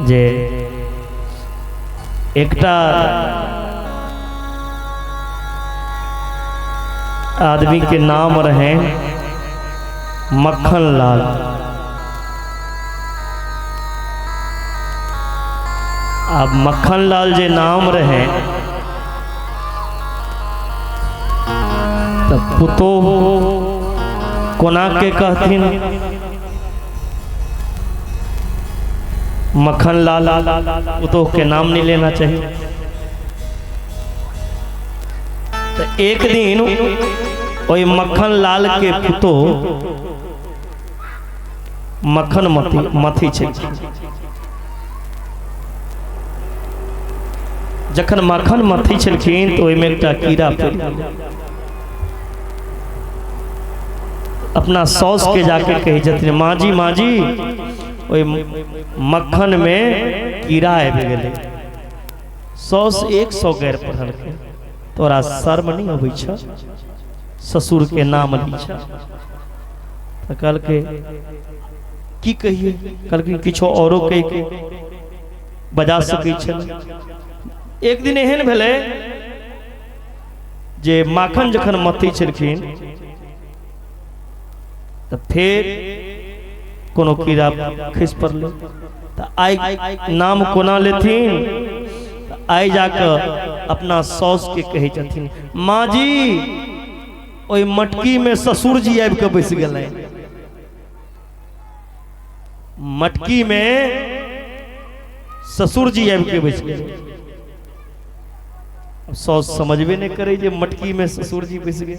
जे एकटा आदमी के नाम रहे मक्खन लाल। अब मक्खन लाल जे नाम रहे तो पुतोह कोना के कहथिन मक्खन लाल, पुतोह के नाम नहीं लेना चाहिए। तो एक दिन ओहि मक्खन लाल के पुतोह मक्खन मथी मथी छलखिन। जखन मक्खन मथी छलखिन तो ओहिमे एकटा कीड़ा पड़ि गेलै। अपना साउस के जाके कहै छथिन, माँ जी माँ जी, ओहि मक्खन में कीड़ा आबि गेलै। साउस 100 गैर पढ़लकै, तोरा शर्म नहीं अबै छ ससुर के नाम ली छ? तऽ कहलकै की कहिए? कहलखिन किछो औरो कहि के बजा सकै छलै। एक दिन एहन भेलै जे माखन जखन मथै छलखिन तऽ फेर कोनो कीड़ा खसि पड़लै। तऽ आइ नाम कोना लेथिन? तऽ आइ जाकऽ अपना साउस के कहै छथिन, माँ जी ओहि मटकी में ससुर जी आबि कऽ बैस गेलै। मटकी में ससुर जी आबि के बैस गेलै। अब साउस समझबे नहीं करे जे मटकी में ससुर जी बैस गए।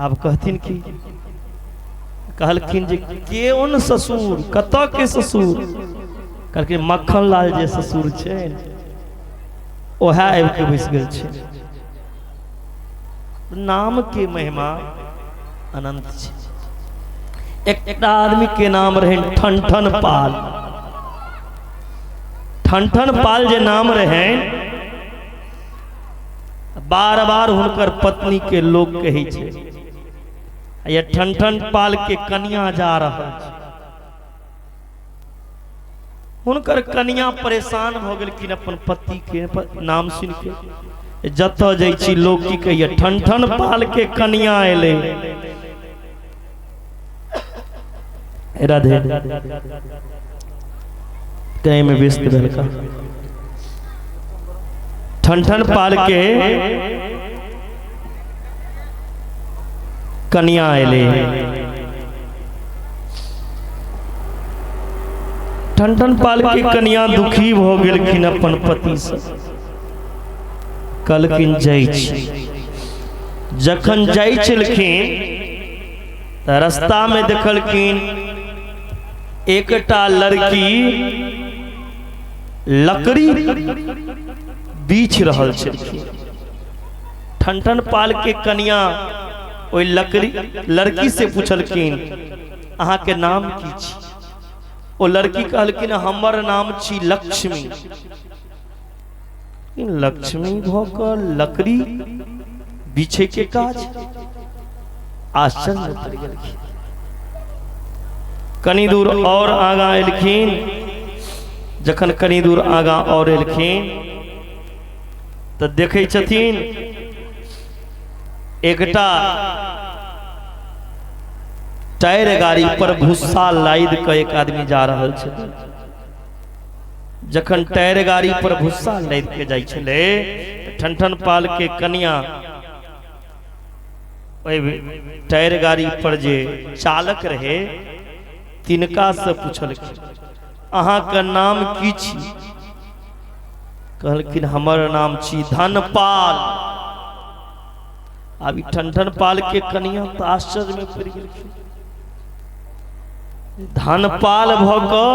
आब कहथिन की? कहलखिन जे के ओन ससुर, कतऽ के ससुर? कहलखिन मक्खन लाल जे ससुर छै ओएह आबि के बैस गेल छै। नाम के महिमा अनंत छै। एकटा आदमी के नाम रहे ठनठन पाल। ठनठन पाल जे नाम रहे, बार बार हुनकर पत्नी के लोग कहै छै, ये ठनठन पाल के कनिया जा रहल छै। हुनकर कनिया परेशान भऽ गेलखिन अपन पति के नाम सुनि के। जतऽ जाइ छी लोग की कहिए, ठनठन पाल के कनिया एलै। राधे कहीं में व्यस्त भेलका। ठनठन पाल के कनिया एलै। ठनठन पाल के कनिया दुखी भऽ गेलखिन अपन पति से। कहलखिन जाइ छी। जखन जाइ छलखिन तऽ रास्ता में देखलखिन एकटा लड़की लकड़ी बीछ रहल छलखिन। ठनठन पाल के कनिया ओहि लकड़ी लड़की से पूछलखिन, अहाँ के नाम की छी? ओ लड़की कहलखिन हमर नाम छी लक्ष्मी। लक्ष्मी भऽ कऽ लकड़ी बिछे के काज? आश्चर्य में पड़ि गेलखिन। कनी दूर और आगाँ एलखिन। जखन कनी दूर आगाँ और एलखिन तऽ देखै छथिन एकटा टायर गाड़ी पर भुस्सा लादि कऽ एक आदमी जा रहल छलै। जखन टायर गाड़ी पर भुस्सा लादि के जाइ छलै, ठनठन पाल के कनिया ओहि टायर गाड़ी पर जे चालक रहे तिनका से पूछलखिन, अहाँके नाम की छी? कहलखिन हमर नाम छी धनपाल। आब ई ठनठन पाल के कनिया तऽ आश्चर्य में पड़ि गेलखिन। धनपाल भऽ कऽ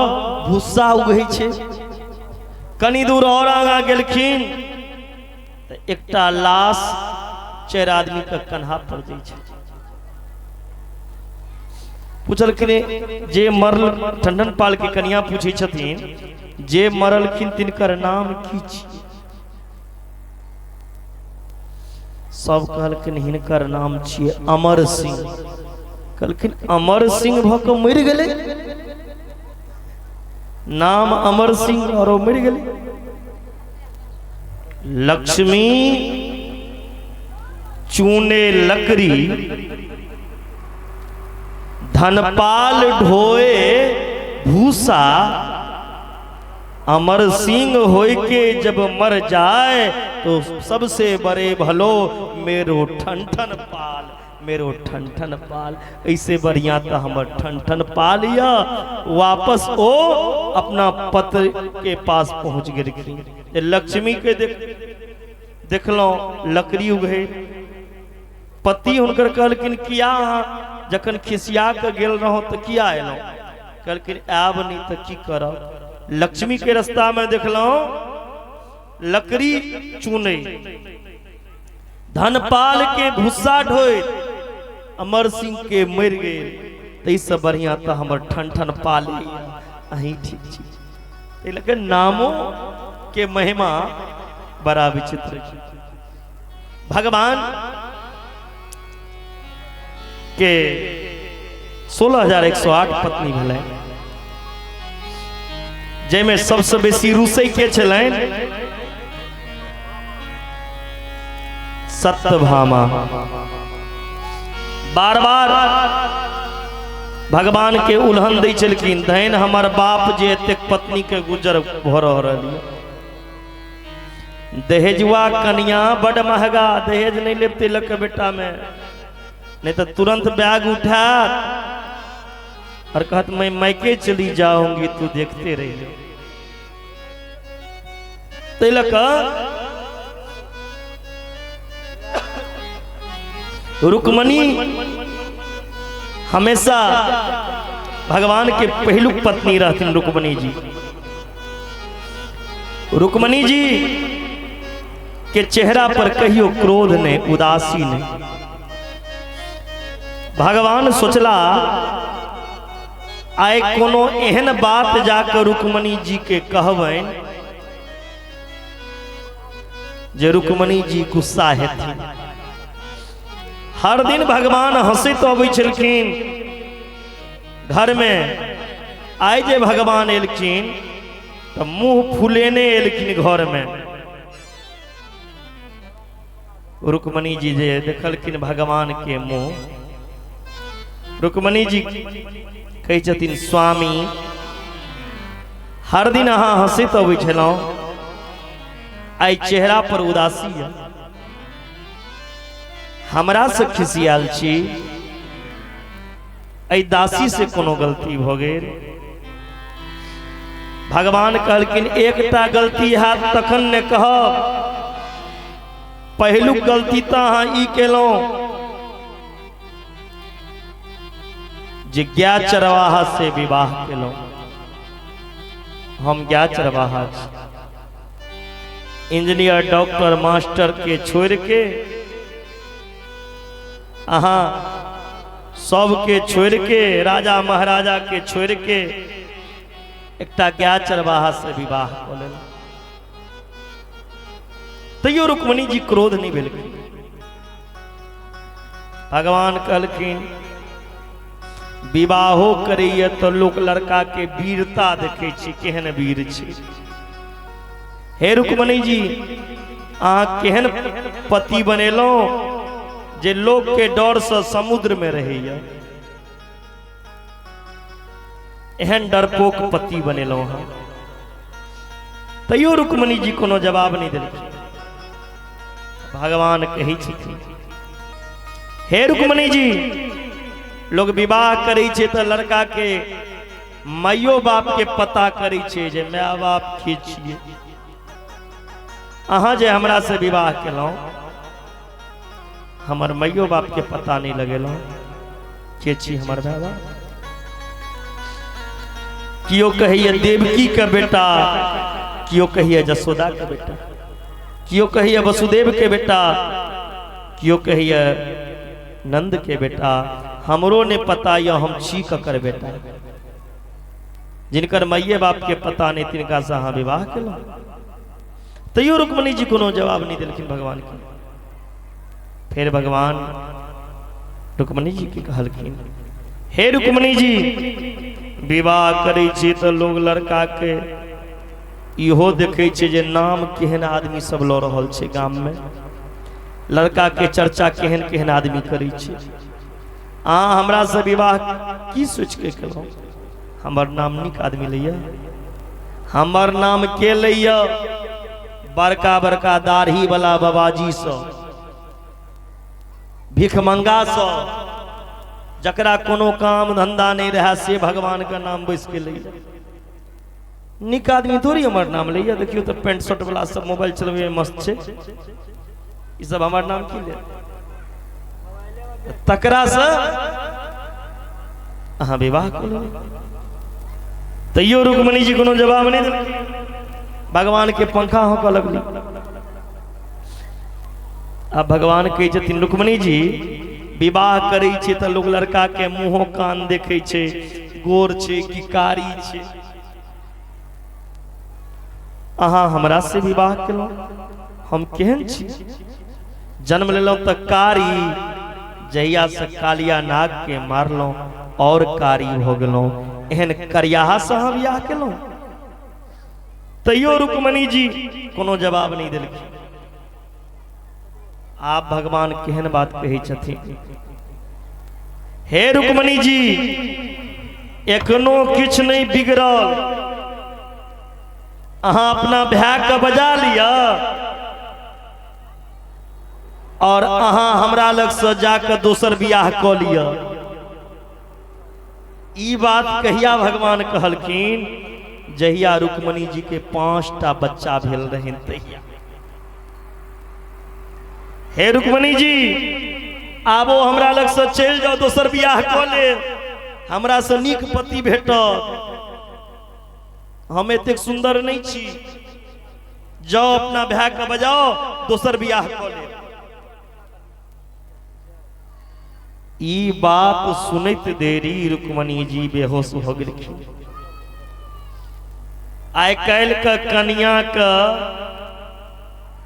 भुस्सा उगै छै। कनी दूर और आगाँ गेलखिन तऽ एकटा लाश 4 आदमी के कन्हा पर जाइ छै। पूछलखिन जे मरल, ठंडन पाल के कनिया पूछै छथिन जे मरलखिन तिनकर नाम की छी? सब कहलखिन हिनकर नाम छियै अमर सिंह। कहलखिन अमर सिंह भऽ कऽ मरि गेलै? नाम अमर सिंह और ओ मरि गेलै। लक्ष्मी चूने लकड़ी धनपाल ढोए भूसा, अमर सिंह होय के जब मर जाए तो सबसे बड़े भलो मेरो ठन ठन पाल, मेरो ठन ठन पाल। ऐसे बढ़िया तो हमर ठन ठन पाल या वापस ओ अपना पत्र के पास पहुंच गेलखिन। लक्ष्मी के देखलहुँ लकड़ी उघे, पति हुनकर कहलखिन किया अहाँ जखन खिसिया के गेल रहौं तऽ किया एलहुँ? कहलखिन आयब नहीं तऽ की करब। लक्ष्मी के रास्ता में देखलहुँ लकड़ी चुनै, धनपाल के भूसा ढोइत, अमर सिंह के मरि गेल, ताहिसँ बढ़िआँ तऽ हमर ठन ठन पाल अहीं ठीक छी। ताहि लऽ कऽ नामो के महिमा बड़ा विचित्र छै। भगवान के 16,108 पत्नी भेलै, जाहिमे सबसँ बेसी रुसै के छलनि सत्यभामा। बार बार भगवान के उल्हन दै छलखिन, धैन हमर बाप जे एतेक पत्नी के गुजर भऽ रहल यऽ। दहेजुआ कनिया बड महगा, दहेज नहीं लेब तै लऽ के बेटा में, नहीं तो तुरंत बैग उठात और कहत मैं मैके चली जाऊंगी, तू देखते रहियो। तै लऽ कऽ रुक्मणी हमेशा भगवान के पहिलुक पत्नी रहथिन। रुक्मणी जी, रुक्मणी जी के चेहरा पर कहियो क्रोध नहीं, उदासी नहीं। भगवान सोचला आइ कोनो एहन बात जाकर रुक्मणी जी के कहबनि जे रुक्मणी जी गुस्सा हेथिन। हर दिन भगवान हंसैत अबै छलखिन घर में, आइ जे भगवान एलखिन तऽ मुँह फुलेने एलखिन घर में। रुक्मणी जी जे देखलखिन भगवान के मुँह, रुक्मणी जी कहै छथिन स्वामी हर दिन अहाँ हंसैत अबै छलहुँ, आइ चेहरा पर उदासी यऽ, हमरा से खिसियाल छी, एहि दासी से कोनो गलती भऽ गेल? भगवान कहलखिन एकटा गलती हैत तखन ने कहब, पहिलुक गलती तऽ अहाँ ई केलहुँ जे गाय चरवाहा से विवाह केलहुँ, हम गाय चरवाहा छी, इंजीनियर डॉक्टर मास्टर के छोड़ के अहाँ सबके छोड़ के, राजा महाराजा के छोड़ के एकटा गाय चरवाहा से विवाह कऽ लेलहुँ। तैयो रुक्मणी जी क्रोध नहीं भेलखिन। भगवान कहलखिन विवाहो करैया तऽ लोक लड़का के वीरता देखै छै, केहन वीर छै। हे रुक्मणी जी अहाँ केहन पति बनेलहुँ जे लोक के डर से समुद्र में रहैया, एहन डरपोक पति बनेलहुँ अहाँ। तैयो रुक्मणी जी कोनो जवाब नहीं देलखिन। भगवान कहै छथिन हे रुक्मणी जी, लोग विवाह करै छै तऽ लड़का के माइयो बाप के पता करै छै जे my बाप के छियै, अहाँ जे हमरा से विवाह केलहुँ हमर माइयो बाप के पता नहीं लगेलहुँ के छी हमर my बाप। कियो कहैया देवकी के बेटा, कियो कहैया जसोदा के बेटा, कियो कहैया वसुदेव के बेटा, कियो कहैया नंद के बेटा, हमरो ने पता यह हम छी ककर बेटा। जिनकर माइये बाप के पता नहीं तिनका से अहाँ विवाह केलहुँ। तैयो रुक्मणी जी कोनो जवाब नहीं देलखिन भगवान के। फिर भगवान रुक्मणी जी के कहलखिन हे रुक्मणी जी, विवाह करै छी तऽ लोग लड़का के इहो देखै छै जे नाम केहन आदमी सब लऽ रहल छै गाम में, लड़का के चर्चा केहन केहन आदमी करै छै। अहाँ हमरा से विवाह की सोच के केलहुँ? हमर नाम नीक आदमी लैया, हमर नाम के लैया? बड़का बड़का दाढ़ी वाला बाबाजी सब, भिखमंगा सब, जकरा कोनो काम धंधा नहीं रहा से भगवान का नाम बैस के लैया। नीक आदमी थोड़ी हमर नाम लैया। देखियो तो पेंट शर्ट वाला सब मोबाइल चलबे मस्त छै, ई सब हमर नाम की ले? तकरा से अहाँ विवाह कऽ लेबै। तैयो रुक्मणी जी कोनो जवाब नहीं देलखिन। भगवान के पंखा हौंकऽ लगली। आ भगवान कहै छथिन रुक्मणी जी विवाह करै छै तऽ लोग लड़का के मुँहो कान देखै छै, गोर छै कि कारी छै। अहाँ हमरा से विवाह केलहुँ, हम केहन छी? जन्म लेलहुँ तऽ कारी, जहिया से कालिया नाग के मारलहुँ और कारी भऽ गेलहुँ, एहन करियाहा से अहाँ बियाह केलहुँ। तैयो रुक्मणी जी कोनो जवाब नहीं देलखिन। आप भगवान केहन बात कहै छथिन, हे रुक्मणी जी एखनो किछु नहीं बिगड़ल, अहाँ अपना भाय के बजा लिअ और अहाँ हमरा लग से जाके दोसर बियाह कऽ लिअ। ई बात कहिया भगवान कहलखिन? जहिया रुक्मणी जी के 5टा बच्चा भेल रहनि तहिया। हे रुक्मणी जी आबो हमरा लग से चलि जाओ, दोसर बियाह कऽ लेब, हमरा से नीक पति भेटत, हम एतेक सुंदर नहीं छी, जाओ अपना भाय के बजाओ, दोसर बियाह कऽ लेब। ई बात सुनैत देरी रुक्मणी जी बेहोश हो गेलखिन। आइ काल्हि के कनिया के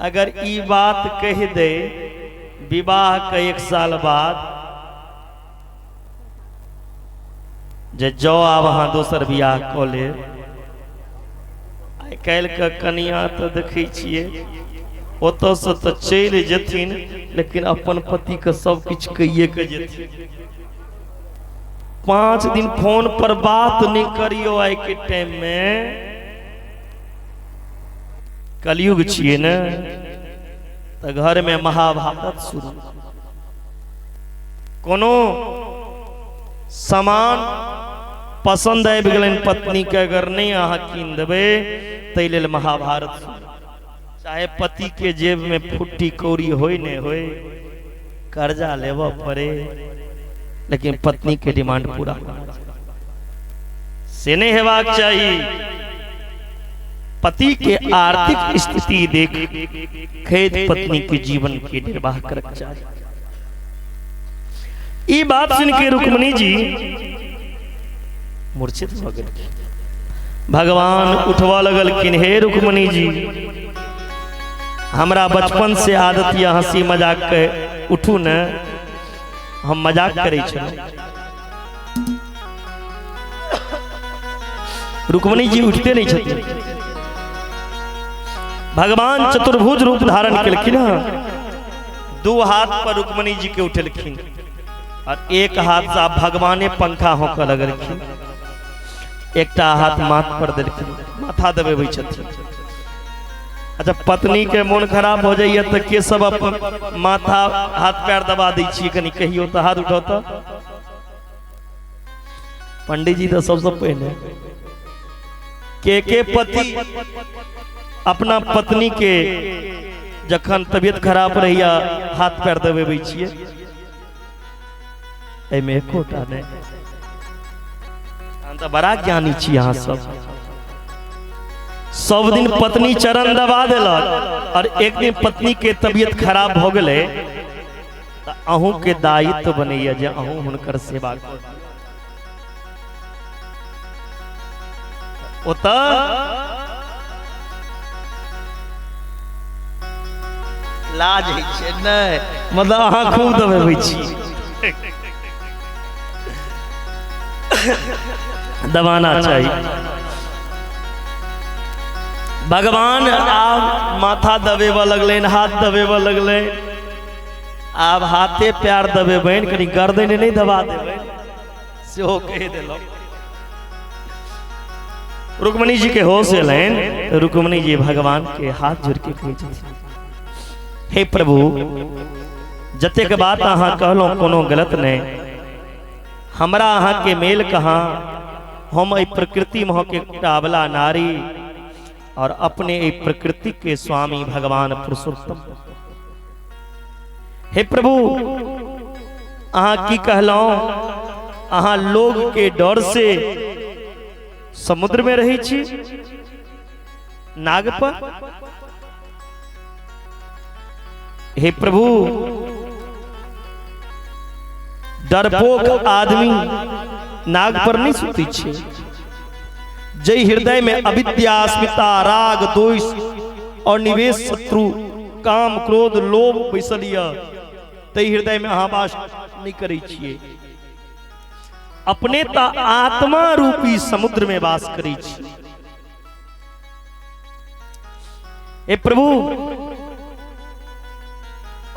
अगर ई बात कहि दे विवाह के 1 साल बाद जे जाओ आब अहाँ दोसर बियाह कऽ लेब, आइ काल्हि के कनिया तऽ देखै छियै ओतऽसँ तऽ चलि जेथिन लेकिन अपन पतिके सब किछु कहिए के जेथिन। 5 दिन फोन पर बात नहीं करियो। आइ के टाइम में कलयुग छियै ने, तऽ घर में महाभारत शुरू। कोनो सामान पसंद आबि गेलनि पत्नी के, अगर नहीं अहाँ कीन देबै ताहि लेल महाभारत शुरू। चाहे पति के जेब में फुट्टी कौड़ी होय नहीं होय, कर्जा लेबऽ पड़े, लेकिन पत्नी के डिमांड पूरा से नहीं हेबाक चाही। पति के आर्थिक स्थिति देख खेत पत्नी के जीवन के निर्वाह करक चाही। ई बात सुन के रुक्मणी जी मूर्छित भऽ गेलखिन। भगवान उठबऽ लगलखिन, हे रुक्मणी जी हमरा बचपन से आदत यऽ हंसी मजाक के, उठू ने, हम मजाक करै छलहुँ। रुक्मणी जी उठते नहीं छथिन। भगवान चतुर्भुज रूप धारण केलखिन हँ, 2 हाथ पर रुक्मणी जी के उठेलखिन और 1 हाथ से भगवाने पंखा होंकऽ लगलखिन, एकटा हाथ माथ पर देलखिन, माथा दबेबै छथिन। अच्छा पत्नी के मोन खराब हो जाइए तो के सब अपन माथा हाथ पैर दबा दै छियै? कनि कहियो तऽ हाथ उठाओ तऽ। पंडित जी तऽ सबसे पहले के पति अपना पत्नी के जखन तबियत खराब रहैया हाथ पैर दबेबै छियै? एहिमे एकोटा नहि। हम तऽ बड़ा ज्ञानी छी अहाँ सब। सब दिन पत्नी चरण दबा देलक और एक दिन पत्नी के तबियत खराब भऽ गेलै तऽ अहूँ के दायित्व बनैया जे अहूँ हुनकर सेवा करू। ओतऽ लाज होइ छै नहि, मतलब अहाँ खूब दबेबै छी। दबाना चाहिए। भगवान आब माथा दबेबऽ लगलनि, हाथ दबेबऽ लगलनि। आब हाथे प्यार दबेबनि, कनि गर्दन नहि दबा देबनि सेहो कहि देलहुँ। रुक्मणी जी के होश एलनि तऽ रुक्मणी जी भगवान के हाथ जोड़ के कहै छथिन, हे प्रभु, जतेक बात अहाँ कहलहुँ कोनो गलत नहि। हमरा अहाँ के मेल कहाँ? हम एहि प्रकृति महक एकटा अबला नारी और अपने एहि प्रकृति के स्वामी भगवान पुरुषोत्तम। हे प्रभु, अहाँ की कहलहुँ? अहाँ लोग के डर से समुद्र में रही छी, नाग पर। हे प्रभु, डरपोक आदमी नाग पर नहीं सुती छे। जय हृदय में अविद्या, अस्मिता, राग, द्वेष और निवेश, शत्रु, काम, क्रोध, लोभ बैसल यऽ, तै हृदय में अहाँ वास नहीं करै छियै। अपने तऽ आत्मा रूपी समुद्र में वास करै छी। हे प्रभु,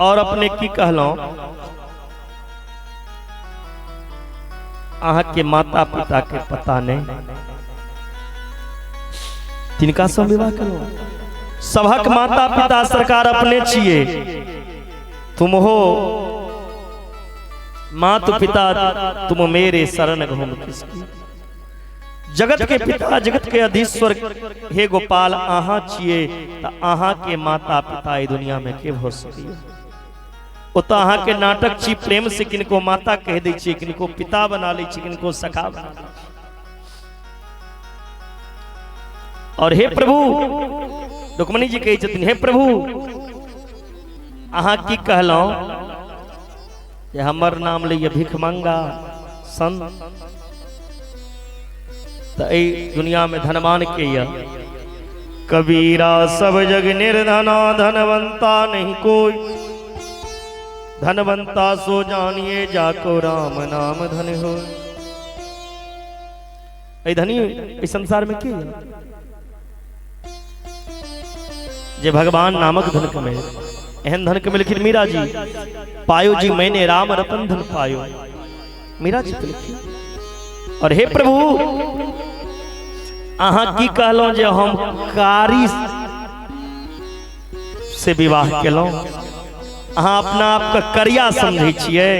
और अपने की कहलहुँ? अहाँ के माता पिता के पता नहीं, तिनका से विवाह केलहुँ। सभक माता पिता सरकार अपने छियै। तुम हो मात पिता तुम मेरे, शरण घूम किसकी। जगत के पिता, जगत के अधीश्वर, हे गोपाल, अहाँ छियै तऽ अहाँ के माता पिता ई दुनिया में के भऽ सकैए? ओतऽ अहाँ के नाटक छी, प्रेम से किनको माता कहि दै छियै, किनको पिता बना लै छियै, किनको सखा बना लै छियै। और हे प्रभु, रुक्मणी जी कहै छथिन, हे प्रभु, अहाँ की कहलहुँ जे हमर नाम लैए भिखमंगा संत, तऽ एहि दुनिया में धनवान के यऽ? कबीरा सब जग निर्धना धनवंता नहीं कोई, धनवंता सो जानिए जाको राम नाम धन हो। एहि धनी एहि संसार में के यऽ जे भगवान नामक धन कमे? एहन धन कमेलखिन मीरा जी। पायो जी मैंने राम रतन धन पायो, मीरा जी केलखिन। और हे प्रभु, अहाँ की कहलहुँ जे हम कारी से विवाह केलहुँ? अहाँ अपना आपके करिया समझै छियै?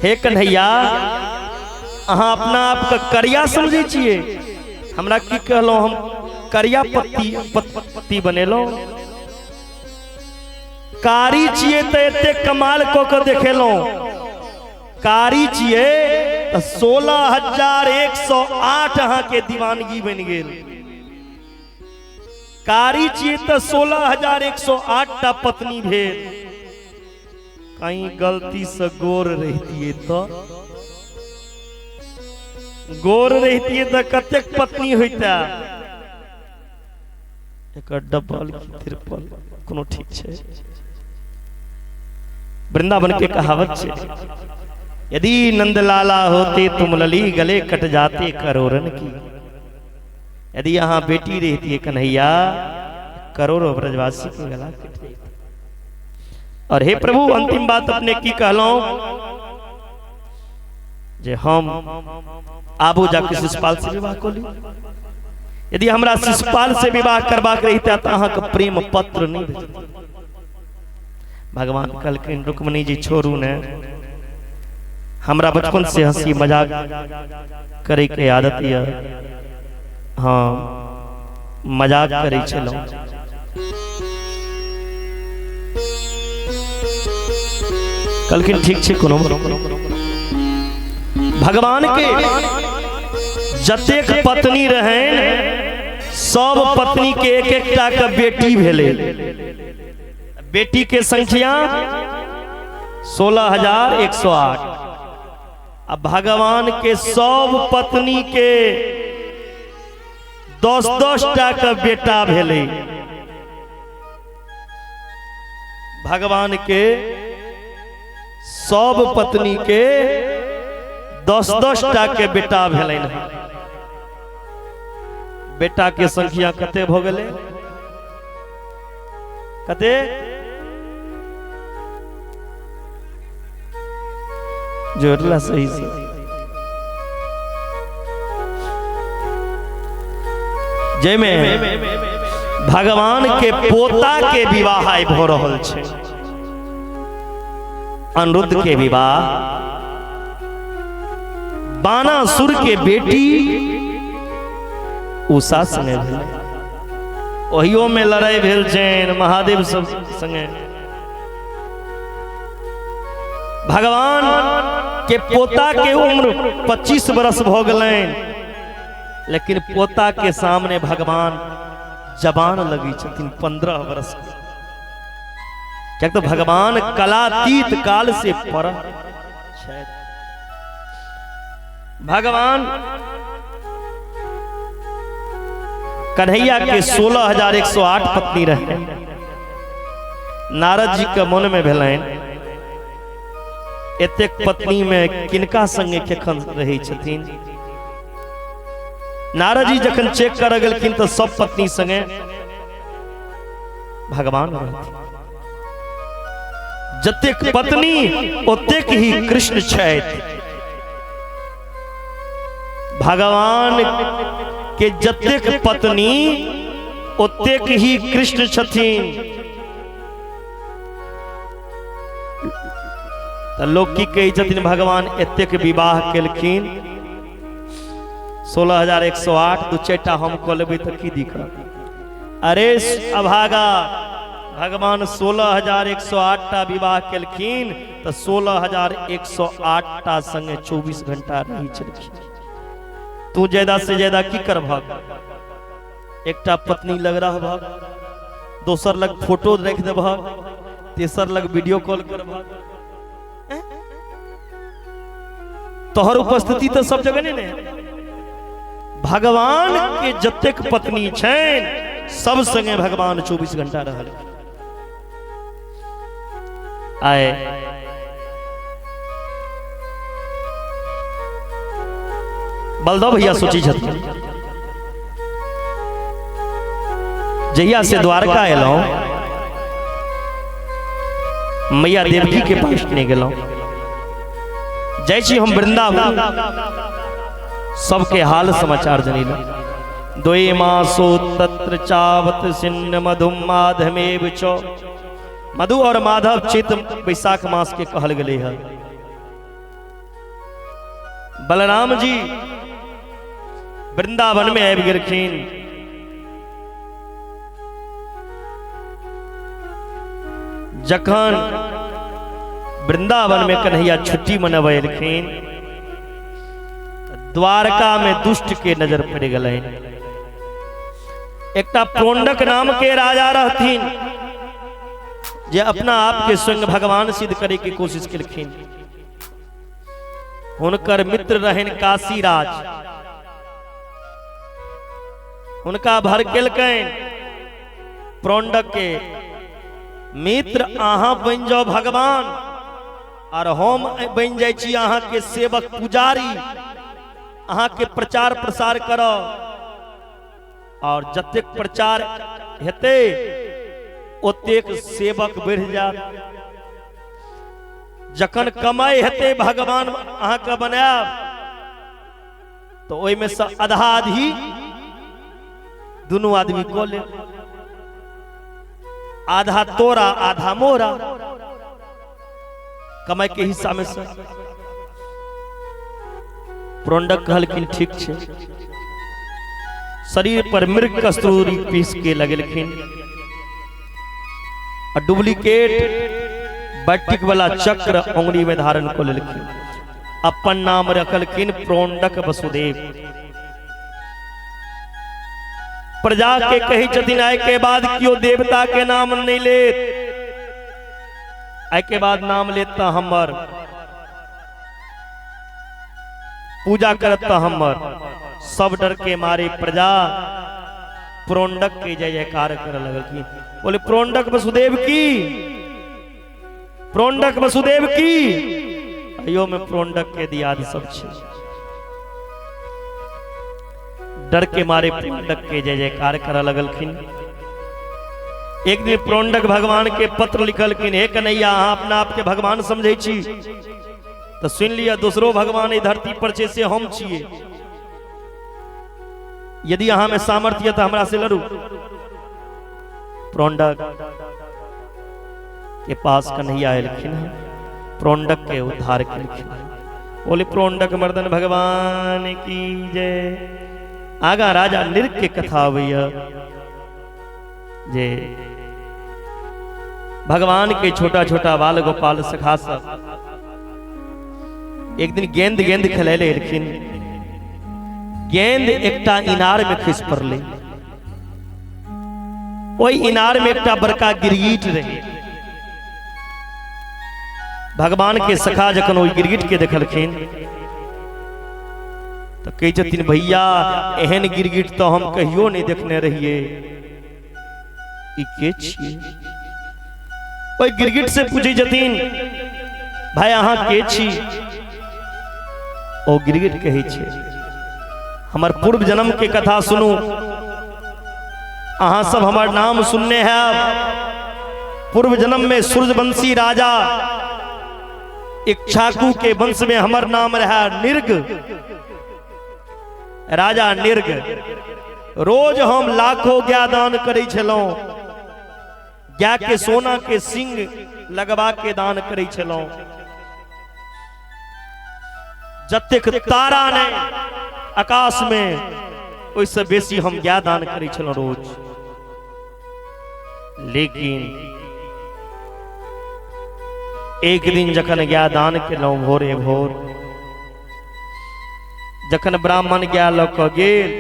हे कन्हैया, अहाँ अपना आपके करिया समझै छियै? हमरा की कहलहुँ, हम करिया पत्ती पत्ती बनेलहुँ? कारी छियै तऽ एते कमाल कऽ के देखेलहुँ। कारी छियै तऽ 16,108 अहाँके दीवानगी बनि गेल। कारी छियै तऽ 16,108 टा पत्नी भेल। कहीं गलती से गोर रहितियै तऽ, गोर रहितियै तऽ कतेक पत्नी होइता? एकर डबल की ट्रिपल, कोनो ठीक छै? वृंदावन के कहावत छै, यदि नंदलाला होते तुम लली गले कट जाते करोड़न की। यदि यहाँ बेटी रहती है कन्हैया, करोड़ों ब्रजवासी के गला कट जाते। और हे प्रभु, अंतिम बात अपने की कहलहुँ जे हम आबू जाके शिशुपाल से विवाह कऽ ली? यदि हमरा शिशुपाल से विवाह करबाक रहिता तऽ अहाँके प्रेम पत्र नहि भेजत। भगवान कहलखिन, रुक्मणी जी, छोड़ू ने, हमरा बचपन से हंसी मजाक करे के आदत यऽ, हाँ, मजाक करै छलहुँ। कहलखिन, ठीक छै, कोनो। भगवान के जतेक पत्नी रहनि, सब पत्नी के एक एकटा के बेटी भेलै। बेटी के संख्या 16,108। आ भगवान के सब पत्नी के 10-10 टा के बेटा भेलै। भगवान के सब पत्नी के 10-10 टा के बेटा भेलनि हँ। बेटा के संख्या कते भऽ गेलै? कते? जोड़ला सही से। जाहिमे भगवान के पोता के विवाह आइ भऽ रहल छै, अनिरुद्ध के विवाह, बाणासुर के बेटी उषा संगे भेलै। ओहियो में लड़ाई भेल छनि महादेव सब संगे। भगवान के पोता के उम्र 25 बरस भऽ गेलनि, लेकिन पोता के सामने भगवान जवान लगै छथिन 15 बरस के। किएक तऽ भगवान कलातीत काल से पर छथि। भगवान कन्हैया के 16,108 पत्नी रहे। नारद जी के मन में भेलनि एतेक पत्नी में किनका संगे केखन रहै छथिन। नारद जी जखन चेक करऽ गेलखिन तऽ सब पत्नी संगे भगवान रहथिन। जतेक पत्नी ओतेक ही कृष्ण छथि। भगवान के जतेक पत्नी ओतेक ही कृष्ण छथिन। तऽ लोक की कहै छथिन, भगवान एतेक विवाह केलखिन 16,108, दू चारिटा हम कऽ लेबै तऽ की दिक्कत? अरे अभागा, भगवान 16,108 टा विवाह केलखिन तऽ 16,108 टा संगे 24 घंटा रहै छलखिन। तू ज्यादा से ज्यादा की करबहक? एकटा पत्नी लग रहबहक, दोसर लग फोटो राखि देबहक, तेसर लग वीडियो कॉल करबहक। तोहर उपस्थिति तऽ सब जगह नहीं ने। भगवान के जतेक पत्नी छनि सब संगे भगवान 24 घंटा रहल। आए बलदेव भैया सोची छथिन, जहिया से द्वारका एलहुं मैया देवकी के पास नहीं गेलहुं, जाइ छी हम वृंदावन, सबके हाल समाचार जनीला। द्वै मासो तत्र चावत सिन्न मधु माधमेव च। मधु और माधव चैत वैशाख मास के कहल गेलै है। बलराम जी वृंदावन में आबि गेलखिन। जखन वृंदावन में कन्हैया छुट्टी मनबै एलखिन, द्वारका में दुष्ट के नजर पड़ गेलनि। एकटा प्रोंडक नाम के राजा रहथिन जे अपना आप के स्वयं भगवान सिद्ध करे के कोशिश केलखिन। हुनकर मित्र रहन काशीराज, हुनका भड़केलकनि प्रोंडक के, मित्र अहाँ बनि जाओ भगवान और हम बनि जाइ छी अहाँ के सेवक पुजारी, अहाँ के प्रचार प्रसार करब और जतेक प्रचार हेतै ओतेक सेवक बढ़ि जायत। जखन कमाई हेतै भगवान अहाँके बनायब तो ओहिमे से आधा आधी दुनू आदमी कऽ लेब, आधा तोरा आधा मोरा कमाई के हिस्सा में से। प्रोंडक कहलखिन ठीक छै। शरीर पर मृग कस्तूरी पीस के लगेलखिन आ डुप्लीकेट बैटिक वाला चक्र उंगली में धारण कऽ लेलखिन। अपन नाम रखलखिन प्रोंडक वसुदेव। प्रजा के कहै छथिन आइ के बाद केओ देवता के नाम नहीं लेत, आइ के बाद नाम लेत तऽ हमर पूजा करत तऽ हमर। सब डर के मारे प्रजा प्रोंडक के जय जयकार कर लगलखिन। बोले प्रोंडक वसुदेव की, प्रोंडक वसुदेव की। अयो में प्रोंडक के दियाद सब छै। डर के मारे प्रोंडक के जय जयकार करऽ लगलखिन। एक दिन प्रोंडक भगवान के पत्र लिखलखिन, हे कन्हैया, अहाँ अपना आप के भगवान समझै छी तऽ सुनि लिअ, दोसरो भगवान एहि धरती पर छै, से हम छियै। यदि अहाँ में सामर्थ्य यऽ तऽ हमरा से लड़ू। प्रोंडक के पास कन्हैया एलखिन हँ, प्रोंडक के उद्धार केलखिन। बोले प्रोंडक मर्दन भगवान की जय। आगा राजा नृग के कथा अबैया जे भगवान के छोटा छोटा बाल गोपाल सखा सब एक दिन गेंद गेंद खेलै ले एलखिन। गेंद एकटा इनार में खसि पड़लै। ओहि इनार में एकटा बड़का गिरगिट रहे। भगवान के सखा जखन ओहि गिरगिट के देखलखिन तऽ कहै छथिन, भैया, एहन गिरगिट तऽ हम कहियो नहि देखने रहियै, ई के छियै? ओहि गिरगिट से पूछै छथिन, भाई, अहाँ के छी? ओ गिरगिट कहै छै, हमर पूर्व जन्म के कथा सुनू। अहाँ सब हमर नाम सुनने हैब। पूर्व जन्म में सूर्यवंशी राजा इक्ष्वाकु के वंश में हमर नाम रहा निर्ग, राजा निर्ग। रोज हम लाखों गाय दान करै छलहुँ, गाय के सोना के सिंग लगवा के दान करै छलहुँ। जतेक तारा नहि आकाश में, ओहिसँ बेसी हम गाय दान करै छलहुँ रोज। लेकिन एक दिन जखन गाय दान केलहुँ, भोरे भोर जखन ब्राह्मण गाय लऽ कऽ गेल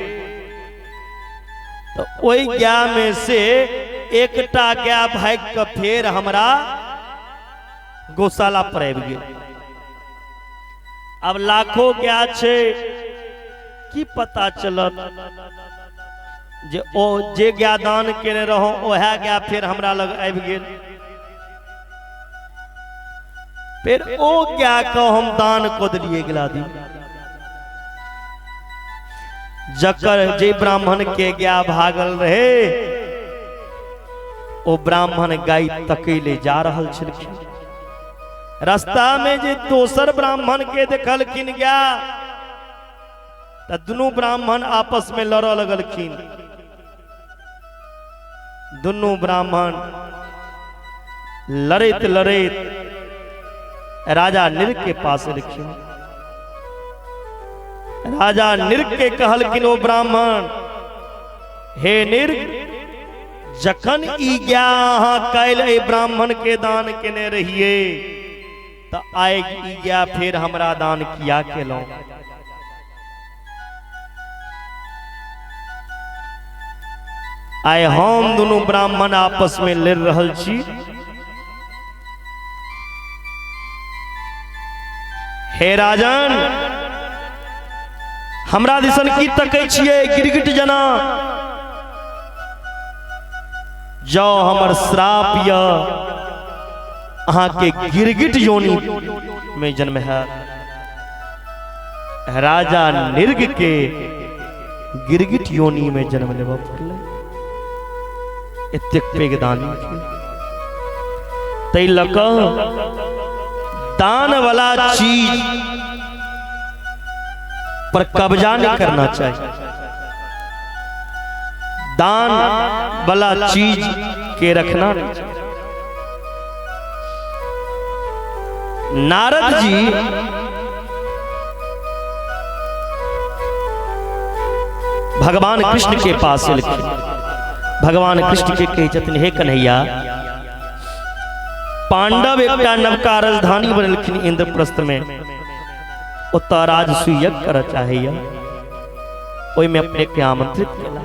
तऽ ओहि गाय में से एकटा गाय भागि कऽ फेर हमरा गौशाला पर आबि गेल। आब लाखों गाय छै, की पता चलत जे ओ जे गाय दान केने रहौ ओएह गाय फेर हमरा लग आबि गेल। फेर ओ गाय के हम दान कऽ देलियै अगिला दिन। जकर जे ब्राह्मण के गाय भागल रहे, ओ ब्राह्मण गाय तकै ले जा रहल छलखिन। रास्ता में जे दोसर ब्राह्मण के देखलखिन गाय, तऽ दुनू ब्राह्मण आपस में लड़ऽ लगलखिन। दुनू ब्राह्मण लड़ैत लड़ैत राजा नृग के पास एलखिन। राजा नृग के कहलखिन ओ ब्राह्मण, हे नृग, जखन ई गाय अहाँ काल्हि एहि ब्राह्मण के दान केने रहियै तऽ आइ ई गाय फेर हमरा दान किया केलहुँ? आइ हम दुनू ब्राह्मण आपस में लड़ रहल छी। हे राजन, हमरा दिसन की तकै छियै गिरगिट जना? जौ हमर श्राप य अहाँके गिरगिट योनि में जन्म है। राजा नृग के गिरगिट योनि में जन्म लेबऽ पड़लै, एतेक पैघ दानी के। ताहि लऽ कऽ दान वाला चीज पर कब्जा नहीं करना चाहिए। दान वाला चीज के रखना नहीं चाहिए। नारद जी भगवान कृष्ण के पास एलखिन। भगवान कृष्ण के कहै छथिन, हे कन्हैया, पांडव एकटा नवका राजधानी बनेलखिन इंद्रप्रस्थ में, ओतऽ राजसूय यज्ञ करऽ चाहैया, ओहिमे अपने के आमंत्रित केला।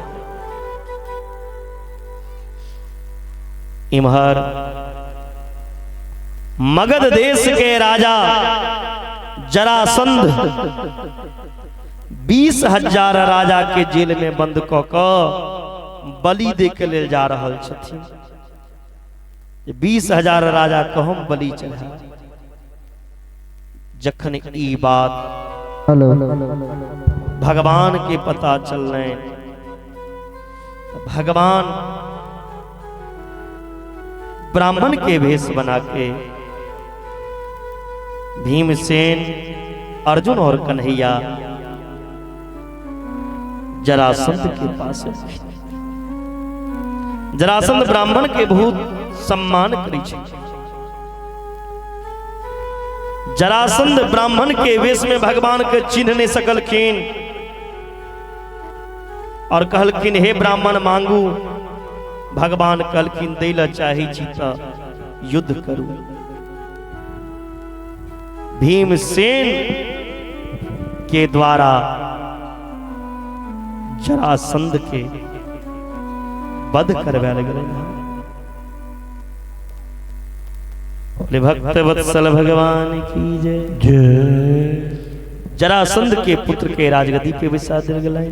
इम्हर मगध देश के राजा जरासंध 20,000 राजा के जेल में बंद कऽ कऽ बलि दे के लेल जा रहल छथिन। 20,000 राजा के हम बलि चढ़ा। जखन ई बात हेलो भगवान के पता चललनि तऽ भगवान ब्राह्मण के भेष बना के भीमसेन, अर्जुन और कन्हैया जरासंध के पास एलखिन। जरासंध ब्राह्मण के बहुत सम्मान करै छै। जरासंध ब्राह्मण के वेश में भगवान के चिन्ह नहीं सकलखिन और कहलखिन हे ब्राह्मण मांगू। भगवान कहलखिन दै लए चाही छी तऽ युद्ध करू। भीमसेन के द्वारा जरासंध के वध करवायल गेलै। बोले भक्त वत्सल भगवान की जय। जय। जरासंध के पुत्र के राजगद्दी पे बैसा देल गेलै।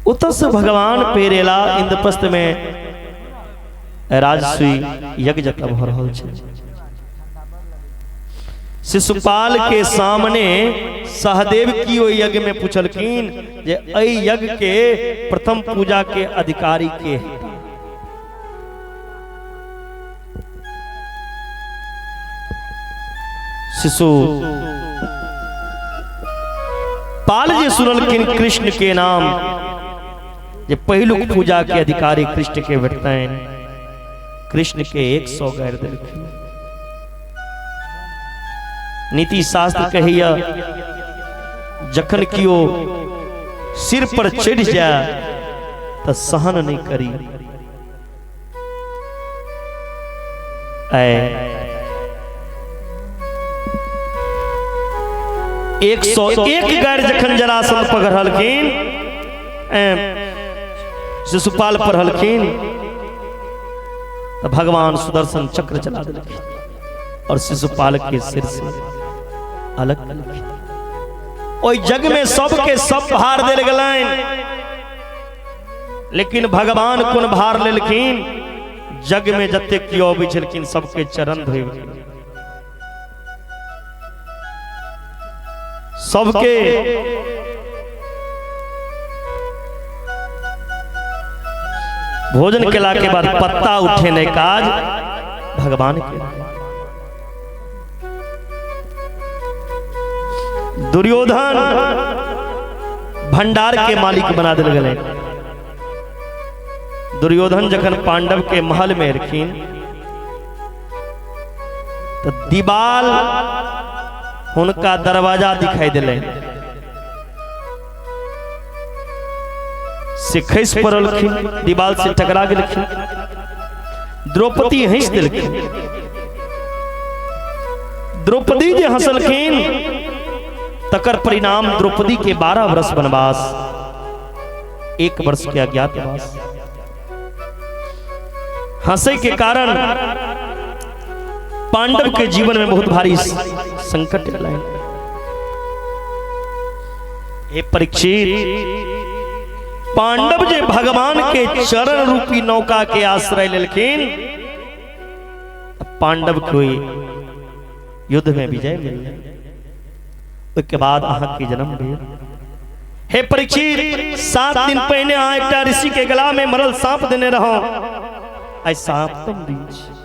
ओतऽ से भगवान पेरेला इंद्रप्रस्थ में राजसूय यज्ञ जतऽ भऽ रहल छै। शिशुपाल के सामने सहदेव की ओहि यज्ञ में पूछलखिन जे एहि यज्ञ के प्रथम पूजा के अधिकारी के है। शिशु पाल जे सुनलखिन कृष्ण के नाम जे पहिलुक पूजा के अधिकारी कृष्ण के भेटतनि, कृष्ण के 100 गारि देलखिन। नीति शास्त्र कहैया जखन कियो सिर पर चढ़ि जाय तऽ सहन नहीं करी। 101 गारि जखन जरासंध पकड़लखिन, शिशुपाल पढ़लखिन तऽ भगवान सुदर्शन चक्र चला देलखिन और शिशुपाल के सिर से अलग केलखिन। ओहि जग में सबके सब भार देल गेलनि, लेकिन भगवान कोन भार लेलखिन? जग में जते कियो अबै छलखिन सबके चरण धोइ सबके भोजन केला के बाद पत्ता उठेने काज भगवान के। दुर्योधन भंडार के मालिक बना दिल गेलै। दुर्योधन जखन पांडव के महल में एलखिन तो दीवाल हुनका दरवाजा दिखाई दिले, से खसि पड़लखिन, दीवाल से टकरा गेलखिन। द्रौपदी हंसि देलखिन। द्रौपदी जे हंसलखिन तकर परिणाम द्रौपदी के 12 वर्ष वनवास, 1 वर्ष के अज्ञातवास। हंसे के कारण पांडव के जीवन में बहुत भारी संकट आयल। हे परीक्षित, पांडव जे भगवान के चरण रूपी नौका के आश्रय लेलखिन, पांडव के युद्ध में विजय मिल। ओहिके बाद अहाँ के जन्म भेल। हे परीक्षित, 7 दिन पहिने अहाँ एकटा ऋषि के गला में मरल सांप देने रहो, आइ सातम दिन छै,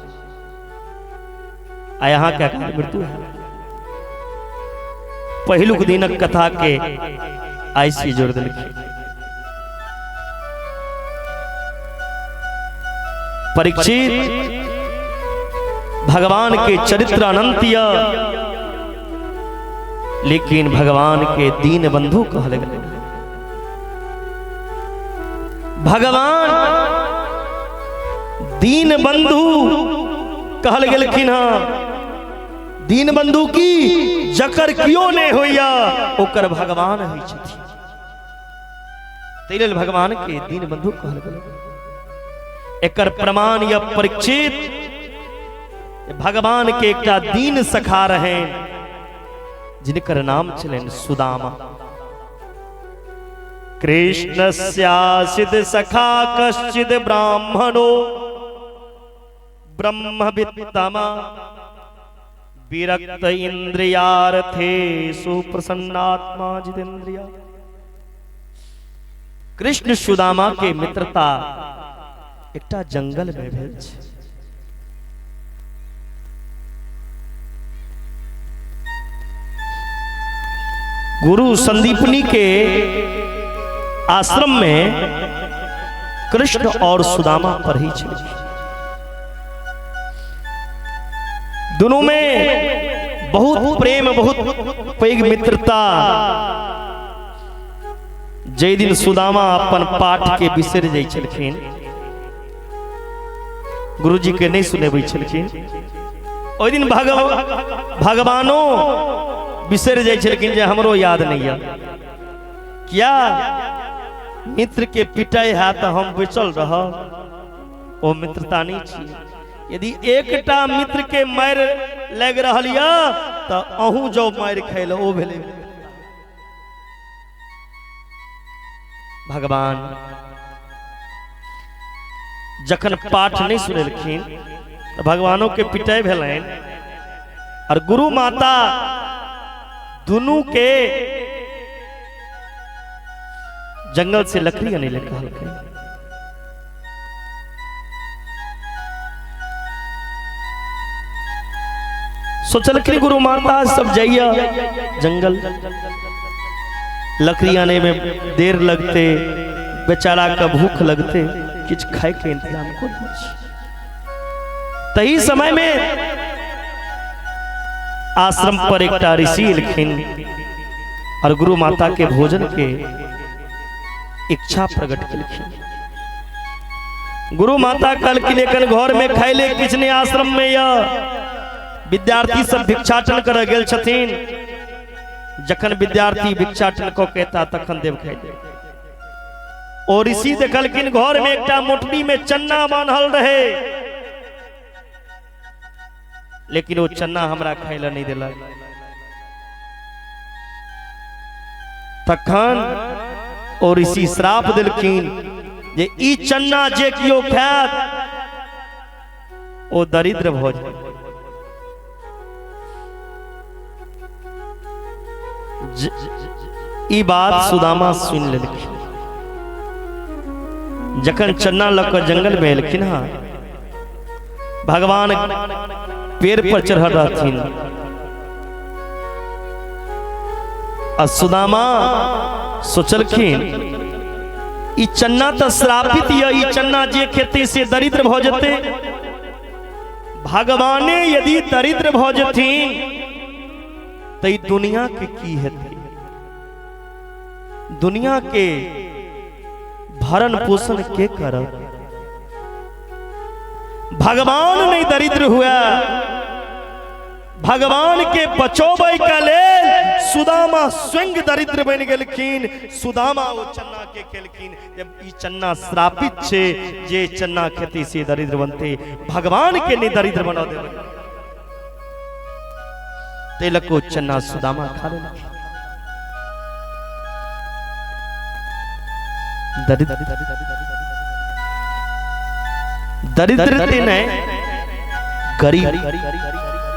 आइ अहाँ के अकाल मृत्यु है। पहिलुक दिनक कथा के आइ से जोड़ देलखिन। परीक्षित, भगवान के चरित्र अनंत य, लेकिन भगवान के दीन बंधु कहल गेलै। भगवान दीन बंधु कहल गेलखिन हँ। दीन बंधु की जकर कियो नहीं होइया ओकर भगवान होइ छथिन, ताहि लेल भगवान के दीन बंधु कहल गेलै। एकर प्रमाण यह परीक्षित, भगवान के एकटा दीन सखा रहनि जिनकर नाम छलनि सुदामा। कृष्णस्यासिद सखा कश्चिद ब्राह्मणो ब्रह्मवित्तमा विरक्त इंद्रियार्थे सुप्रसन्नात्मा जितेंद्रिया। कृष्ण सुदामा के मित्रता एकटा जंगल में भेल छै। गुरु संदीपनी के आश्रम में कृष्ण और सुदामा पढ़ी छलखिन। दोनों में बहुत प्रेम, बहुत पैघ मित्रता। जै दिन सुदामा अपन पाठ के बिसरि जाइ छलखिन, गुरुजी के नहीं सुनेबै छलखिन, ओहि दिन भगवानो बिसरि जाइ छलखिन जे हमरो याद नहीं है। किया मित्र के पिटाई है तो हम बचल रह, ओ मित्रता नहीं छी। यदि एकटा मित्र के मारि लागि रहल यऽ तऽ अहूँ जाउ मारि खाय लए, ओ भेलै भगवान। जखन पाठ नहीं सुनेलखिन तऽ भगवानों के पिटाई भेलनि और गुरु माता दुनू के जंगल से लकड़ी अनै लए कहलकै। सोचलखिन गुरु माता सब जाइए जंगल, लकड़ी आने में देर लगते, बेचारा का भूख लगते, किछु खाए के इंतजाम को। तही समय में आश्रम पर एकटा ऋषि एलखिन और गुरु माता के भोजन के इच्छा प्रकट केलखिन। गुरु माता कहलखिन एखन घर में खाइले किछु नहीं, आश्रम में यऽ विद्यार्थी सब भिक्षाटन करऽ गेल छथिन, जखन विद्यार्थी भिक्षाटन कऽ के एता तखन देव खाइ ले। ओ ऋषि देखलखिन घर में एकटा मोटरी में चन्ना बान्हल रहे, लेकिन ओ चन्ना हमरा खाइ लए नहीं देलक। तखन ओ ऋषि श्राप देलखिन जे ई चन्ना जे केओ खायत ओ दरिद्र भऽ जायत। ई बात सुदामा सुनि लेलखिन। जखन चन्ना लऽ कऽ जंगल में एलखिन हँ, भगवान पेड़ पर चढ़ल रहथिन आ सुदामा सोचलखिन ई चन्ना तऽ श्रापित यऽ, ई चन्ना जे खेतै से दरिद्र भऽ जेतै। भगवाने यदि दरिद्र भऽ जेथिन तऽ ई दुनिया के की हेतै, दुनिया के भरण पोषण के करत। भगवान नहीं दरिद्र हुआ, भगवान के बचोबै के लेल सुदामा स्वयं दरिद्र बनि गेलखिन। सुदामा ओ चन्ना के खेलखिन जब ई चन्ना श्रापित छे, जे चन्ना खेती से दरिद्र बनते, भगवान के नहीं दरिद्र बना देबै। तिलक ओ चन्ना सुदामा खा लेलखिन। दरिद्र दरिद्र नहीं, गरीब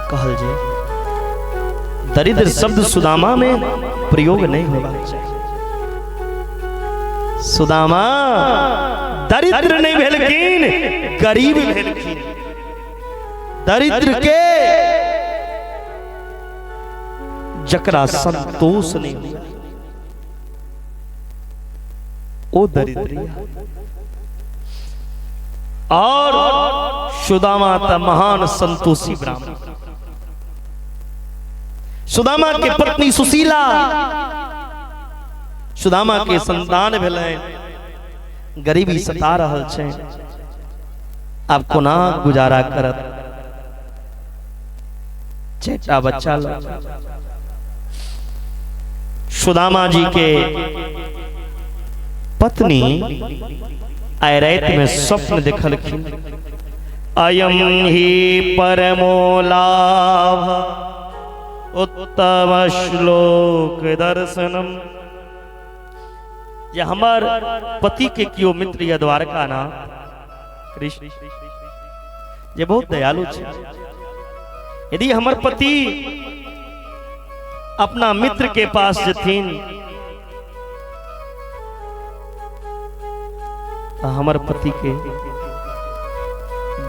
कहल जाए। दरिद्र शब्द सुदामा में प्रयोग नहीं होना चाहिए। सुदामा दरिद्र नहीं भेलखिन, गरीब भेलखिन। दरिद्र के जकरा संतोष नहीं हुआ ओ दरिद्र। और सुदामा त महान संतोषी ब्राह्मण। सुदामा के पत्नी सुशीला, सुदामा के संतान भेलै, गरीबी सता रहल छै, आब कोना गुजारा करत, चारिटा बच्चा लग। सुदामा जी के पत्नी आइ राति में स्वप्न देखलखिन, अयम ही परमो लाभ उत्तम श्लोक दर्शनम। जे हमर पति के कियो मित्र या द्वारका ना कृष्ण जे बहुत दयालु छै, यदि हमर पति अपना मित्र के पास जथिन तो हमर पति के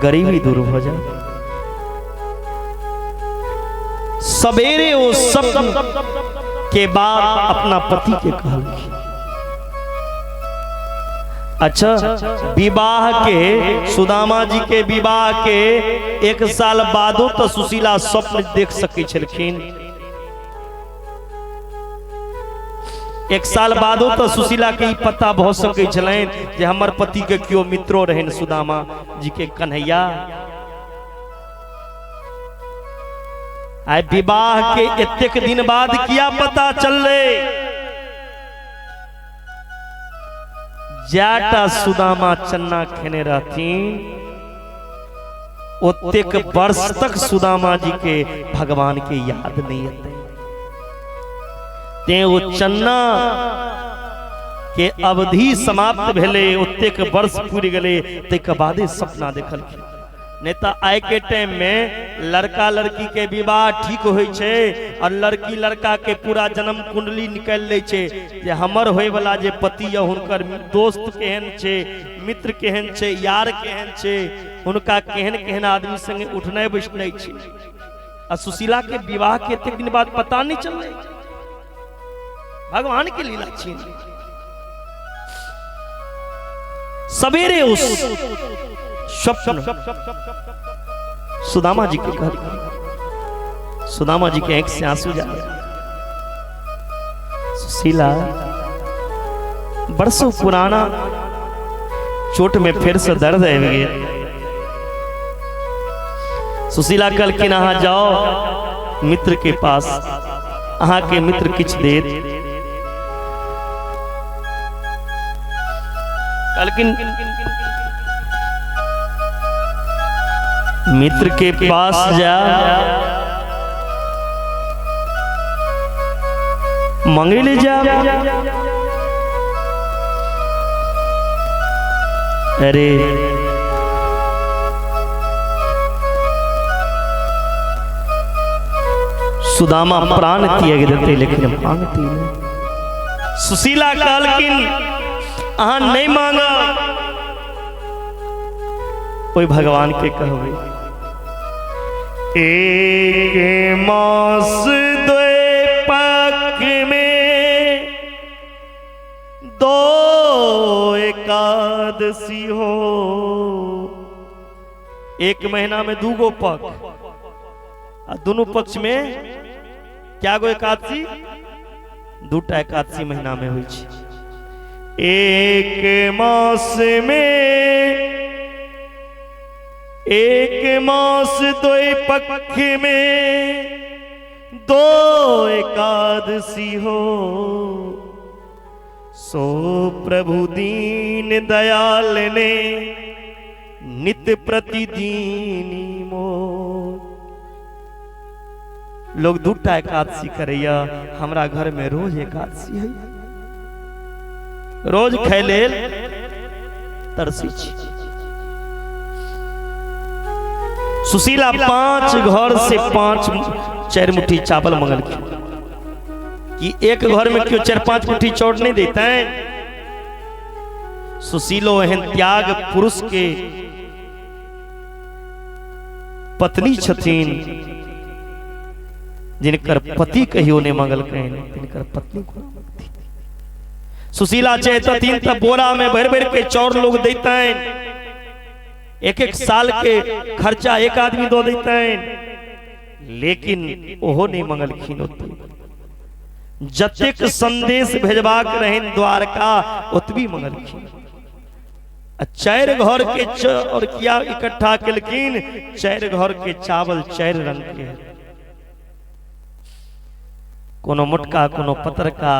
गरीबी दूर हो जाए। सवेरे वो सब के बाद अपना पति के कहलखिन। अच्छा, विवाह के सुदामा जी के विवाह के 1 साल बादो तो सुशीला स्वप्न देख सकै छलखिन। 1 साल बादो तो सुशीला के ई पता भ सकै छलनि जे हमर पति के केओ मित्रो रहनि सुदामा जी के कन्हैया। आइ विवाह के एतेक दिन बाद किया पता चललै जाटा सुदामा चन्ना खेने रहथिन ओतेक वर्ष तक सुदामा जी के भगवान के याद नहीं एतै। तें ओ चन्ना के अवधि समाप्त भेलै, ओतेक वर्ष पूरि गेलै, ताहिके बादे सपना देखलखिन। नहीं तो आइ के टाइम में लड़का लड़की के विवाह ठीक होइ छै और लड़की लड़का के पूरा जन्म कुंडली निकालि लै छै जे हमर होय वाला जे पति या हुनकर दोस्त केहन छै, मित्र केहन छै, यार केहन छै, हुनका केहन केहन आदमी संगे उठनाइ बैसनाइ छै। आ सुशीला के विवाह के एतेक दिन बाद पता नहीं चललै। भगवान के लीला छियै। सवेरे उस स्वप्न सुदामा जी के घर, सुदामा जी के आंख से आंसू जा। सुशीला बरसों पुराना चोट में फिर से दर्द आबि गेल। सुशीला कहलखिन अहाँ जाओ मित्र के पास, अहाँ के मित्र किछु देत। कहलखिन मित्र के पास जा, मंगे ले जा। अरे सुदामा प्राण त्याग देते लेकिन मांगती नहीं। सुशीला कहलखिन अहाँ नहीं मांगा, कोई भगवान के कहबे। 1 मास 2 पक्ष में 2 एकादशी हो। 1 महीना में 2 गो पक्ष आ दोनों पक्ष में क्या गो एकादशी? 2टा एकादशी महीना में होइ छै। 1 मास में 1 मास 2 पक्ष में 2 एकादशी हो। सो प्रभु दीन दयाल ने नित प्रतिदिन मोर। लोग 2टा एकादशी करैया, हमरा घर में रोज एकादशी है, रोज खाय लेल तरसी छी। सुशीला 5 घर से 5-4 मुट्ठी चावल मंगलखिन कि एक घर में क्यों 4-5 मुट्ठी चाउर नहीं देते हैं। सुशीलो एहन त्याग पुरुष के पत्नी छथिन जिनकर पति कहियो नहीं मंगलखिन, तिनकर पत्नी को मंगलथिन। सुशीला चेतथिन त बोरा में भरि भरि के चाउर लोग देतनि, 1-1 साल के खर्चा एक आदमी दो देतनि, लेकिन ओहो नहीं मंगलखिन। ओते जतेक संदेश भेजबाक रहनि द्वारका ओतबी मंगलखिन। 4 घर के और किया इकट्ठा केलखिन, 4 घर के चावल 4 रंग के, कोनो मोटका कोनो पतरका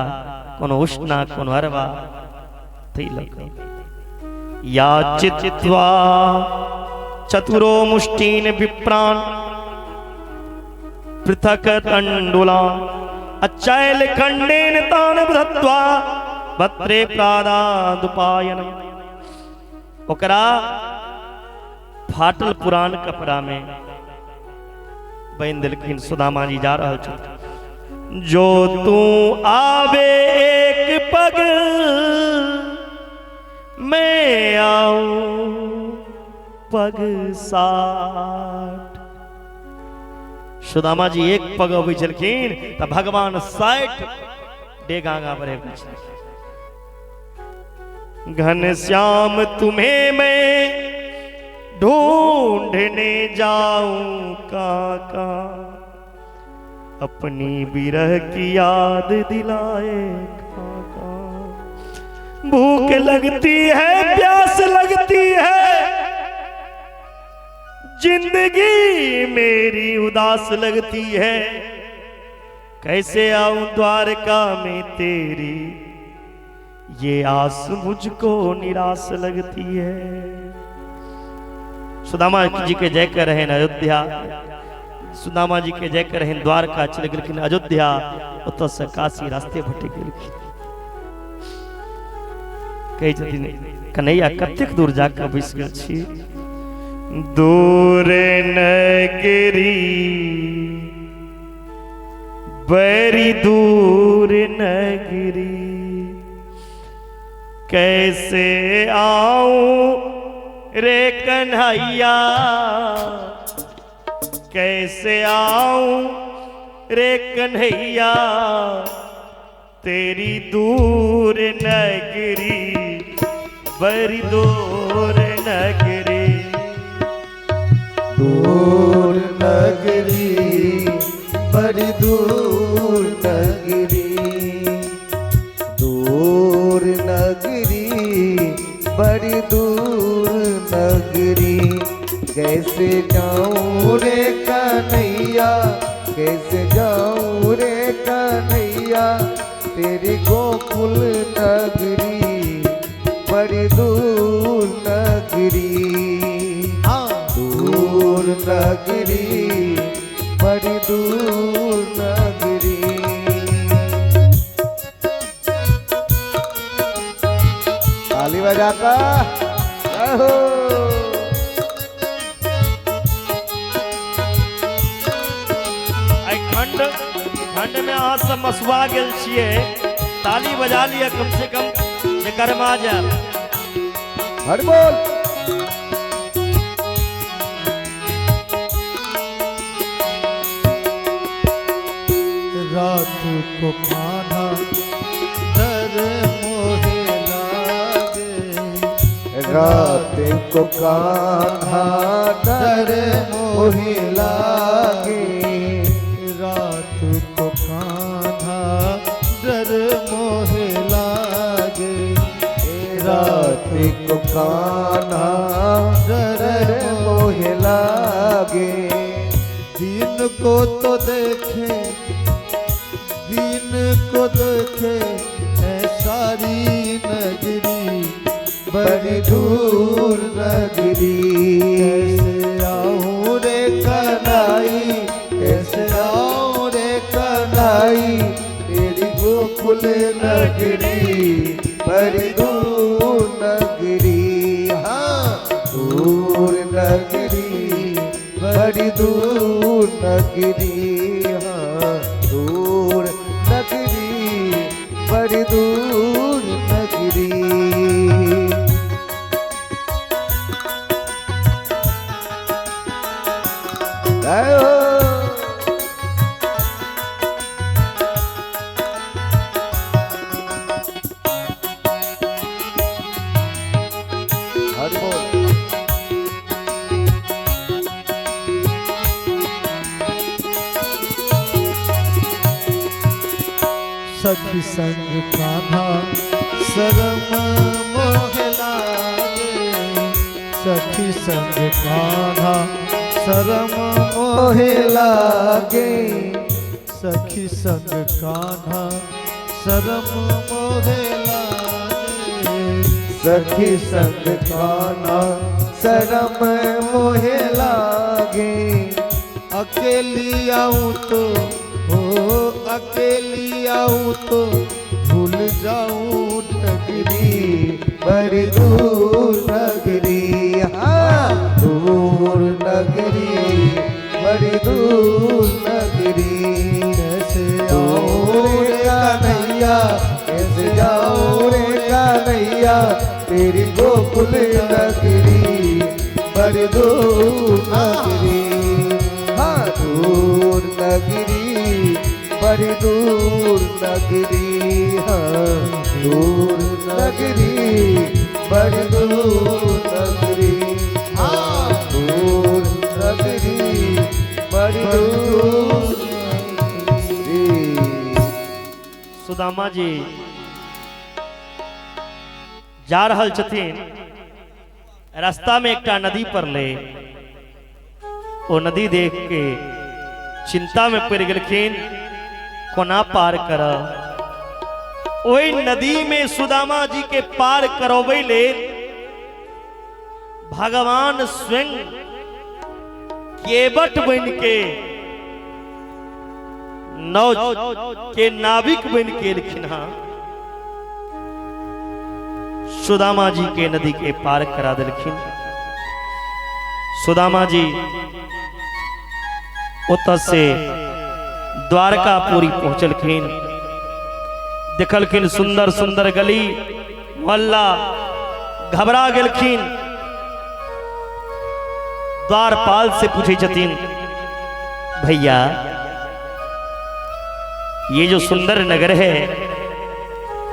कोनो उष्णा कोनो अरवा। या चित्वा चतुरो मुष्टीन विप्राण पृथक तंडुलान अचैल खंडेन तान भृत्वा भत्रे प्रादादुपायन। ओकरा फाटल पुरान कपड़ा में बान्हि देलखिन। सुदामा जी जा रहल छथिन। जो तू आवे एक पग मैं आऊं पग 60। सुदामा जी एक पग अबै छलखिन तऽ भगवान 60 डेग आगाँ बढ़ै छलखिन। घन श्याम तुम्हें मैं ढूंढने जाऊं काका, अपनी विरह की याद दिलाए काका। भूख लगती है प्यास लगती है, जिंदगी मेरी उदास लगती है, कैसे आऊं द्वारका में तेरी, ये आस मुझको निराश लगती है। सुदामा जी के जय कर रहे अयोध्या, सुदामा जी के जय कर रहे द्वारका, चले गेलखिन अयोध्या, ओतऽ से काशी रास्ते भटक गेलखिन। कहै छथिन कन्हैया कतेक दूर जाके बैस गेल छी। दूर नगरी बड़ी दूर नगरी, कैसे आऊं रे कन्हैया, कैसे आऊं रे कन्हैया, तेरी दूर नगरी बड़ी दूर नगरी। दूर नगरी बड़ी दूर नगरी, दूर नगरी बड़ी दूर नगरी, कैसे जाऊं रे कन्हैया, कैसे जाऊं रे कन्हैया, तेरी गोकुल नगरी बड़ी दूर नगरी। दूर नगरी बड़ी दूर नगरी। ताली बजाता हो। ठंड ठंड में अहाँ सब मसुआ गेल छियै, ताली बजा लिअ कम से कम जे गरमा जाए। हर बोल। रात को कान्हा डर मोहे लागे, रात को कान्हा डर मोहे लागे, रात को कान्हा डर मोहे लागे, रात को कान्हा डर मोहे लागे। दिन को तो देखे, दिन को देखे है सारी नगरी बड़ी दूर नगरी। कैसे आऊं रे कन्हई, कैसे आऊं रे कन्हई, तेरी गोकुल नगरी बड़ी दूर नगरी। हाँ दूर नगरी बड़ी दूर नगरी। हाँ दूर नगरी बड़ी दूर नगरी। जय हो। हरि बोल। सखी संग कान्हा शर्म मोहे लागे, सखी संग कान्हा शर्म मोहे लागे, सखी संग कान्हा शर्म मोहे लागे, सखी संग कान्हा शर्म मोहे लागे। अकेली आऊं तो हो, अकेली आऊं तो भूल जाऊं नगरी बड़ी दूर नगरी। हाँ दूर नगरी बड़ी दूर दूर नगरी। कैसे दूर आऊं रे कन्हैया, कैसे जाऊं रे कन्हैया तेरी गोकुल नगरी, बड़ी दूर नगरी। हाँ दूर नगरी, बड़ी दूर नगरी। हाँ दूर नगरी, बड़ी दूर नगरी। हाँ दूर नगरी, बड़ी दूर नगरी। सुदामा जी जा रहल छथिन, रास्ता में एकटा नदी पड़लै, ओ नदी देख के चिंता में पड़ गेलखिन, कोना पार करब। ओहि नदी में सुदामा जी के पार करबै लेल भगवान स्वयं केवट बन के नौ के नाविक बन के एलखिन हँ, सुदामा जी के नदी के पार करा देलखिन। सुदामा जी ओतऽ से द्वारकापुरी पहुंचलखिन, देखलखिन सुंदर सुंदर गली मोहल्ला, घबरा गेलखिन। द्वारपाल से पूछे छथिन, भैया ये जो सुंदर नगर है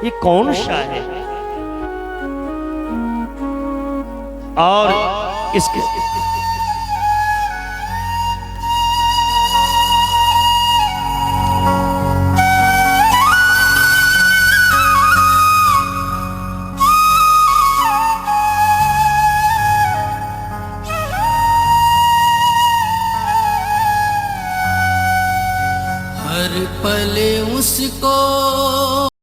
ये कौन सा है और इसके